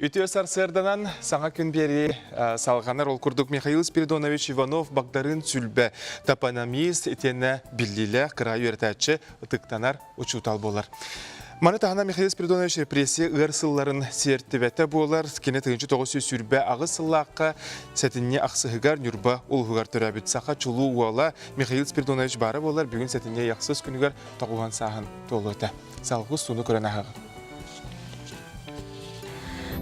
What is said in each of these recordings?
Үтүө сарсыарданан саҥа күн биэрии салҕанар. Ол курдук Михаил Спиридонович Иванов Багдарыын Сүлбэ топономист итиэннэ биллиилээх кыраайы үөрэтээччи ытыктанар учуутал буолар. Маны таһынан Михаил Спиридонович репрессия ыар сылларын сиэртибэтэ буолар. Кини 1928 сыллаахха сэтинньи ахсыһыгар Ньурба улууһугар төрөөбүт саха чулуу уола Михаил Спиридонович баара буолар бүгүн сэтинньи ахсыс күнүгэр тоҕуһан сааһын туолуо этэ. Салгыы сууну көрөн аһаҕын.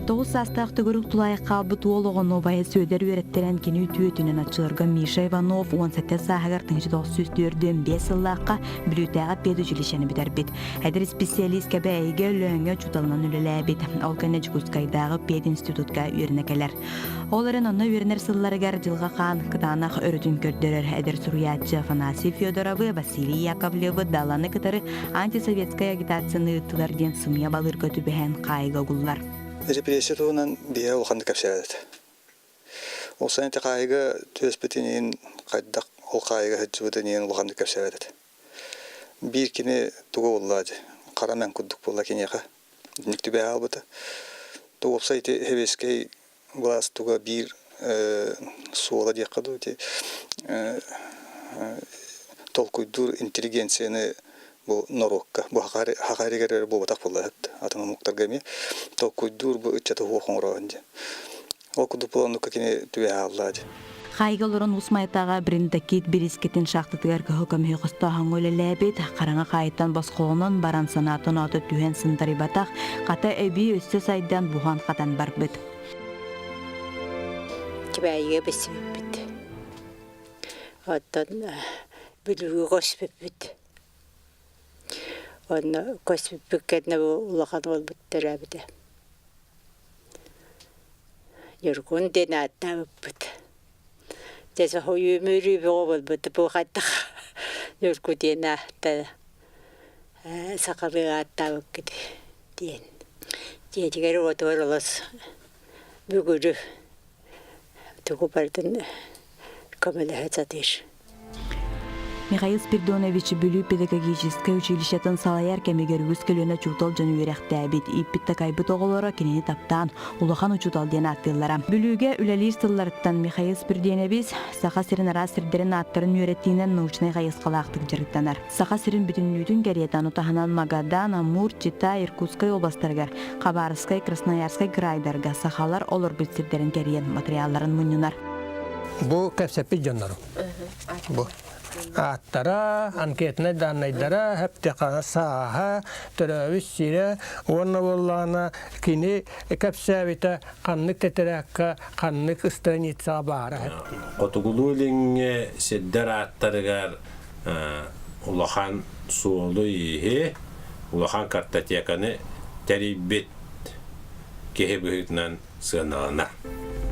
Тоҕус саастаах төгүрүк тулаайах хаалбыт уол оҕону убайа Сүөдэр үөрэттэрэн кини үтүөтүнэн оччолорго Миша Иванов 17 сааһыгар 1945 сыллаахха Бүлүүтээҕи педучилищены бүтэрбит. Эдэр исписэлиис Кэбээйигэ Өлөөҥҥө учууталынан үлэлээбит. Ол кэннэ Дьокуускайдааҕы пединститутка үөрэнэ кэлэр. Ол эрэн онно үөрэнэр сылларыгар Дьылҕа Хаан кытаанах өрүтүн көрдөрөр эдэр суруйааччы Афанасий Федоровы, Василий Яковлевы Даланы кытары антисоветскай агитацияны ыыттылар диэн сымыйа балыырга түбэһэн хаайыга угуллар. Репрессия туһунан биһиэхэ улаханнык кэпсээбэт. Ол сайын ити хаайыга түбэспитин иһин хайдах ол хаайыга сылдьыбытын иһин улаханнык кэпсээбэт этэ. Биир кини тугу булла дии, хара мэҥ курдук буолла киниэхэ. Итинник түбэһэ хаалбыта. То уопсай ити сэбиэскэй былаас туга биир суола диэххэ дуу ити толкуйдуур интеллигенцияны бу норуокка бу хаха эригэр эрэ буолбатах буолла атын омуктарга эмиэ толкуйдуур бу ыччаты суох оҥороон диэн ол курдук буолан оннукка кини түбэһэ хаалла дии. Хайга олорон Уус Майтаҕа Бриндакит бириискэтин шахтатыгар кыһыл көмүһү хостооһоҥҥо үлэлээбит, хараҥа хаайыттан босхолонон баран санаатын оото түһэн сынтарыйбатах, хата эбии өссө сайдан буһан-хатан барбыт. Кэбээйигэ бэссибиппит. Оттон Бүлүүгэ көспүппүт. Онно көспүппүт кэннэ бу улахан уолбут төрөөбүтэ. Ньургун диэн ааттаабыппыт. Дьэ соһуйуу-мүрүү бөҕө буолбут бу хайдах Ньургу диэн аатта сахалыы ааттаабыккыт диэн. Дьиэтигэр-уотугар олус бүгүрү тугу барытын көмөлөһө сатыыр. Михаил Спиридонович Бүлүү педагогическай училищетын салайар кэмигэр үгүс көлүөнэ учуутал дьон үөрэхтээбит, ииппит-такайбыт оҕолоро кинини таптаан улахан учуутал диэн ааттыыллара. Бүлүүгэ үлэлиир сылларыттан Михаил Спиридонович Саха сирин араас сирдэрин ааттарын үөрэтиинэн научнай хайысхалаахтык дьарыктанар. Саха сирин бүтүннүүтүн кэриэтэ ону таһынан Магадан, Амур, Чита, Иркутскай областарыгар, Хабаровскай, Красноярскай кыраайдарга сахалар олорбут сирдэрин кэрийэн материалларын мунньунар. Бу кэпсэппит дьоннорум. Бу ааттара, анкетнай даннайдара, хэптехана сааһа, төрөөбүт сирэ уонна буоллаҕына кини кэпсээбитэ ханнык тэтэрээккэ, ханнык страницаҕа баара. Хотугулуу-Илиҥҥи сирдэр ааттарыгар улахан суолу-ииһи, улахан картотеканы тэрийбит киһи быһыытынан сыаналанар.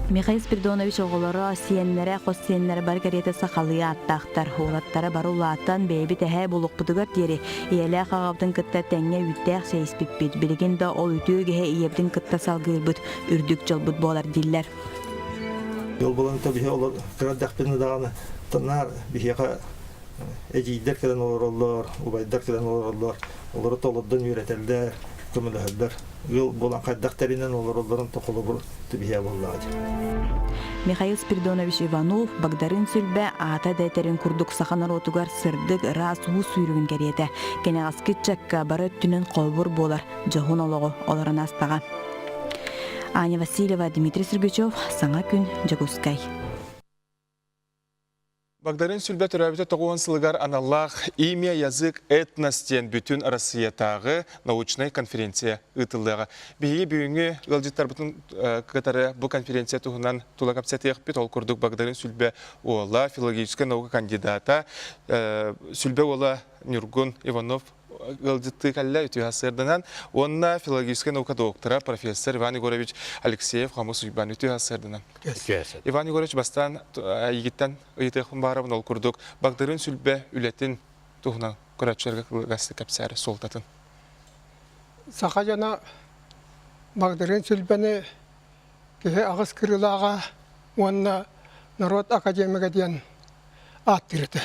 Михаил Спиридонович оҕолоро, сиэннэрэ, хос сиэннэрэ бары кэриэтэ сахалыы ааттаахтар. Уолаттара бары улаатан, бэйэбит эһээ булукпутугар диэри ийэлээх аҕабытын кытта тэҥҥэ үүттээх чэй испиппит. Билигин да ол үтүө үгэһи ийэбитин кытта салгыырбыт үрдүк дьолбут буолар дииллэр. Дьол булан биһи олор кыра эрдэхпитинэ даҕаны наар биһиэхэ эдьиийдэр кэлэн олороллор, убайдар кэлэн олороллор, олору толордон үөрэтэллэр, көмөлөһөллөр. Ыал буолан хайдах тэринэн олороллорун холобур түбүһэ буоллаҕа Михаил Спиридонович Иванов Багдарыын Сүлбэ аата да этэрин курдук саха норуотугар сырдык, ыраас уу сүүрүгүн кэриэтэ, кэнэҕэски ыччакка бары өттүнэн холобур буолар дьоһун олоҕу олорон аастаҕа. Аня Васильева, Дмитрий Сергучев, Саҥа күн, Дьокуускай. Багдарыын Сүлбэ төрөөбүтэ тоҕуон сылыгар аналлаах «Имя, язык, этнос» диэн бүтүн Россиятааҕы научнай конференция ыытыллыаҕа. Биһиги бүгүҥҥү ыалдьыттарбытын кытары бу конференция туһунан тула кэпсэтиэхпит. Ол курдук Багдарыын Сүлбэ уола, филологическай наука кандидата, Сүлбэ уола Ньургун Иванов ыалдьыттыы кэллэ үтүө сарсыарданан уонна филологическай наука доктора, профессор Иван Егорович Алексеев Хамыс Уйбаан үтүө сарсыарданан. Иван Егорович бастаан эйигиттэн ыйытыахпын баарабын ол курдук Багдарыын Сүлбэ үлэтин туһунан көрөөччүлэргэ кылгастык кэпсээри суолтатын. Саха дьоно Багдарыын Сүлбэни киһи аҕыс кырыылааҕа уонна норуот академига диэн ааттыыр этэ.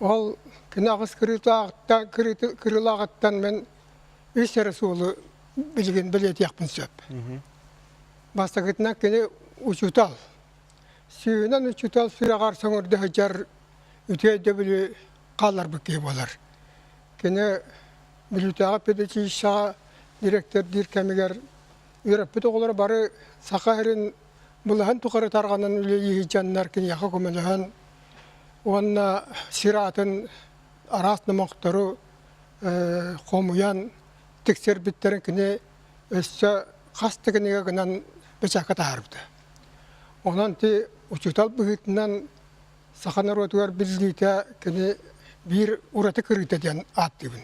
Ол кини аҕыс кырыылааҕыттан мин үс эрэ суолу билигин бэлиэтиэхпин сөп. Бастакытынан кини учуутал. Сүүһүнэн учуутал сүрэҕэр сөҥөрдө сылдьар үтүө өйдөбүлү хаалларбыт киһи буолар. Кини Бүлүүтээҕи педучилищеҕа дириэктэрдиир кэмигэр үөрэппит оҕолоро бары Саха сирин былаһын тухары тарҕанан үлэлии сылдьаннар киниэхэ көмөлөһөн уонна сир аатын араас номохтору хомуйан тиксэрбиттэрин кини өссө хас да кинигэ гынан бэчээккэ таһаарбыта. Онон ти учуутал быһыытынан саха норуотугар биллиитэ кини биир ураты кырыыта диэн ааттыыбын.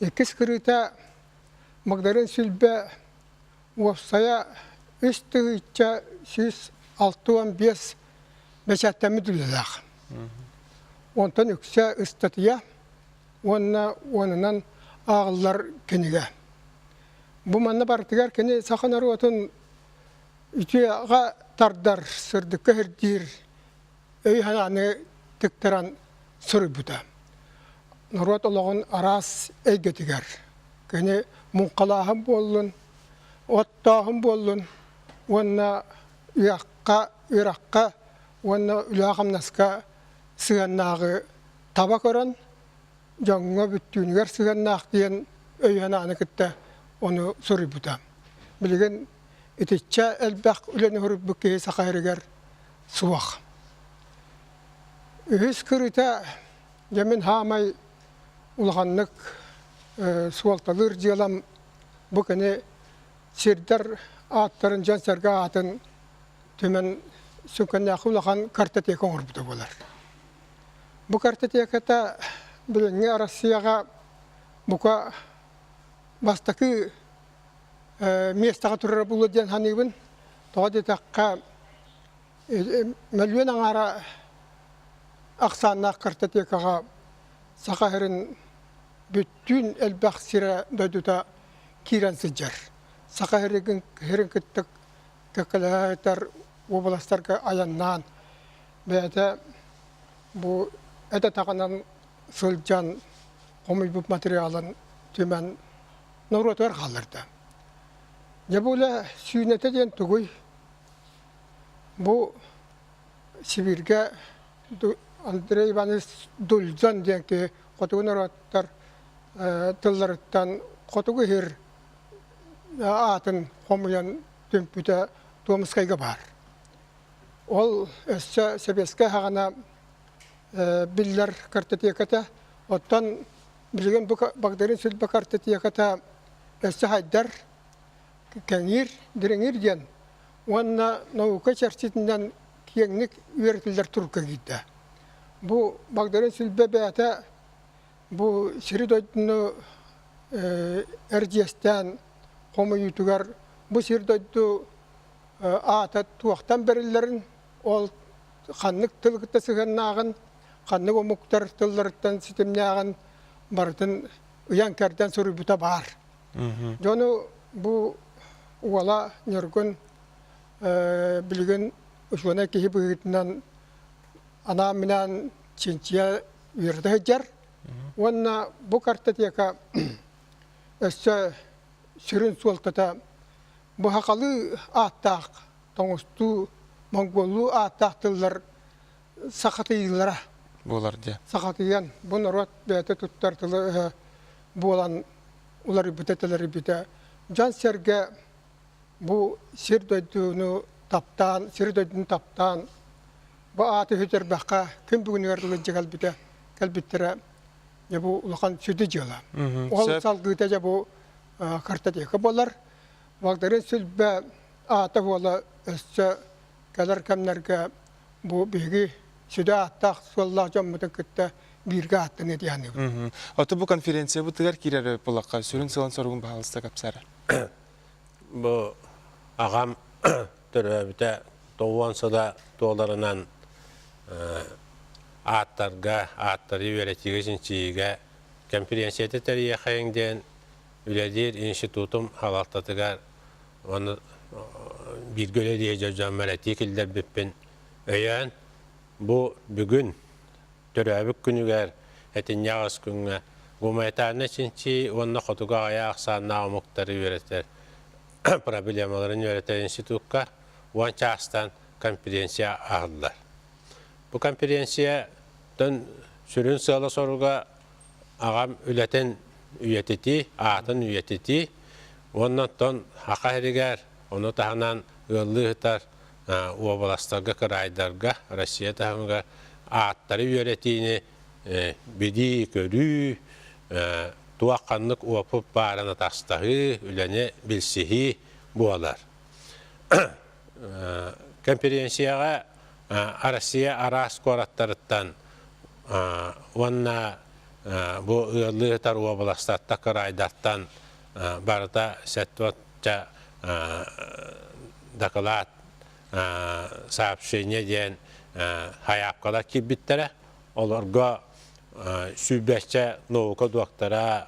Иккис кырыыта Магдалин Сүлбэ уопсайа 3165 бэчээттэммит үлэлээх. Онтон үксэ ыстатыйа уонна уонунан ааҕыллар кинигэ. Бу манна барытыгар кини саха норуотун үтүөҕэ тардар, сырдыкка сирдиир өй-санааны тыктаран суруйбута. Норуот олоҕун араас эйгэтигэр кини муҥхалааһын буоллун, оттооһун буоллун уонна үөрэххэ, үөрэххэ уонна үлэҕэ-хамнаска сыһыаннааҕы таба көрөн, дьоҥҥо бүттүүнүгэр сыһыаннаах диэн өй-санааны кытта ону суруйбута. Билигин итиччэ элбэх үлэни суруйбут киһи Саха сиригэр суох. Үһүс кырыыта дьэ мин хаамай улаханнык суолталыыр дьыалам бу кини сирдэр ааттарын дьон-сэргэ аатын түмэн сүҥкэннээх улахан картотека оҥорбута буолар. Бу картотеката билиҥҥи Россияҕа бука бастакы миэстэҕэ турара буолуо диэн саныыбын. Тоҕо диэтэххэ, мөлүйүөн аҥаара ахсааннаах картотекаҕа Саха сирин бүттүүн элбэх сирэ дойдута киирэн сылдьар. Саха сирин кытта кэккэлэһэ уобаластарга айаннаан бэйэтэ бу эт атаҕынан сылдьан хомуйбут материалын түмэн норуотугар хаалларда. Дьэ бу үлэ сүүнэтэ диэн тугуй? Бу Сибииргэ Андрей Иванович Дульзан диэн киһи хотугу норуоттар тылларыттан хотугу сир аатын хомуйан түмпүтэ Томскайга баар. Ол өссө сэбиэскэй саҕана биллэр картотеката. Оттон билигин бу Багдарыын Сүлбэ картотеката өссө хайдар, кэҥиир, дириҥиир диэн уонна наука чэрчитинэн киэҥник үөрэтиллэр турукка киирдэ. Бу Багдарыын Сүлбэ бэйэтэ бу сири-дойдуну эрдьиэстээн хомуйуутугар бу сир-дойду аата туохтан бэриллэрин, ол ханнык тыл кытта сыһыаннааҕын, ханнык омуктар тылларыттан ситимнээҕин барытын ыйан-кэрдэн суруйбута баар. Дьону бу уола Ньургун билигин учуонай киһи быһыытынан анаан-минээн чинчийэ үөрэтэ сылдьар. Уонна бу картотека өссө сүрүн суолтата бу сахалыы ааттаах тоҥустуу, монгуоллуу ааттаах тыллар сахатыйыылара буолар диye. Сахатыйан бу норуот бэйэтэ туттар тылы буолан уларыйбыта тэлэрийбитэ дьон-сэргэ бу сир дойдуну таптаан, сир дойдуну таптаан бу ааты сүтэрбэххэ күн бүгүнүгэр дылы кэлбитэ кэлбиттэрэ дьэ бу улахан сүдү дьыала. Ол салгыыта дьэ бу картотека буолар. Багдарыын Сүлбэ аата буола өссө кэлэр кэмнэргэ бу биһиги сүдү ааттаах суоллаах дьоммутун кытта бииргэ ааттаныа дии саныыбын. Ото бу конференциябытыгар киирэр буоллахха сүрүн сыалын-соругун баһаалыста кэпсээр. Бу аҕам төрөөбүтэ 90 сыла туоларынан ааттарга, ааттары үөрэтиигэ, чинчийиигэ конференцията тэрийиэхэйиҥ диэн үлэлиир институтум салалтатыгар уонна бииргэ үлэлиир дьоммор этии киллэрбиппин өйөөн бу бүгүн төрөөбүт күнүгэр этинньэҕэс күҥҥэ Гуманитарнай чинчийии уонна хотугу аҕыйах ахсааннаах омуктары үөрэтэр проблемаларын үөрэтэр институкка 10 чаастан конференция аһыллар. Бу конференцияттан сүрүн сыала-соруга аҕам үлэтин үйэтитии, аатын үйэтитии уонна оттон Саха сиригэр, ону таһынан ыаллыы сытар уобаластарга, кыраайдарга, Россия таһымыгар ааттары үөрэтиини билии-көрүү, туох ханнык уопут баарын атастаһыы, үлэни билсиһии буолар. Конференцияҕа Россия араас куораттарыттан уонна бу ыаллыы сытар уобаластартан, кыраайдартан барыта 70 дакылаат, сообщение диэн хайаапкалар киирбиттэрэ. Олорго сүүрбэччэ наука дуоктара,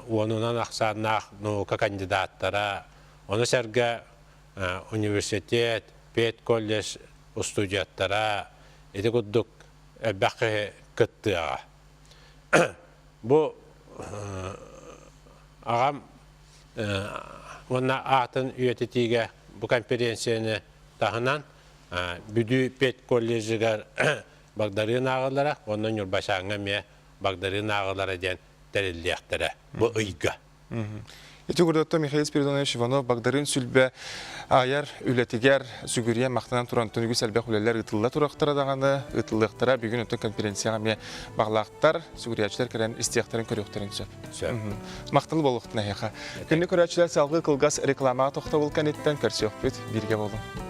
уонунан ахсааннаах наука кандидаттара, ону сэргэ университет, педколледж устудьуоттара ити курдук элбэх киһи кыттыаҕа. Бу аҕам уонна аатын үйэтитиигэ бу конференцияны таһынан Бүлүү педколледжыгар Багдарыын ааҕылара уонна Ньурбачааҥҥа эмиэ Багдарыын ааҕылара диэн тэриллиэхтэрэ бу ыйга. Ити курдук Михаил Спиридонович Иванов Багдарыын Сүлбэ айар үлэтигэр сүгүрүйэн махтанан туран үгүс элбэх үлэлэр ыытылла турахтара даҕаны ыытыллыахтара бүгүн оттон конференцияҕа эмиэ баҕалаахтар сүгүрүйээччилэр кэлэн истиэхтэрин көрүөхтэрин сөп. Сөп. Махтал буолуохтун эһиэхэ. Күндү көрөөччүлэр салгыы кылгас рекламаҕа тохтобул кэнниттэн көрсүөхпүт бииргэ буолуҥ.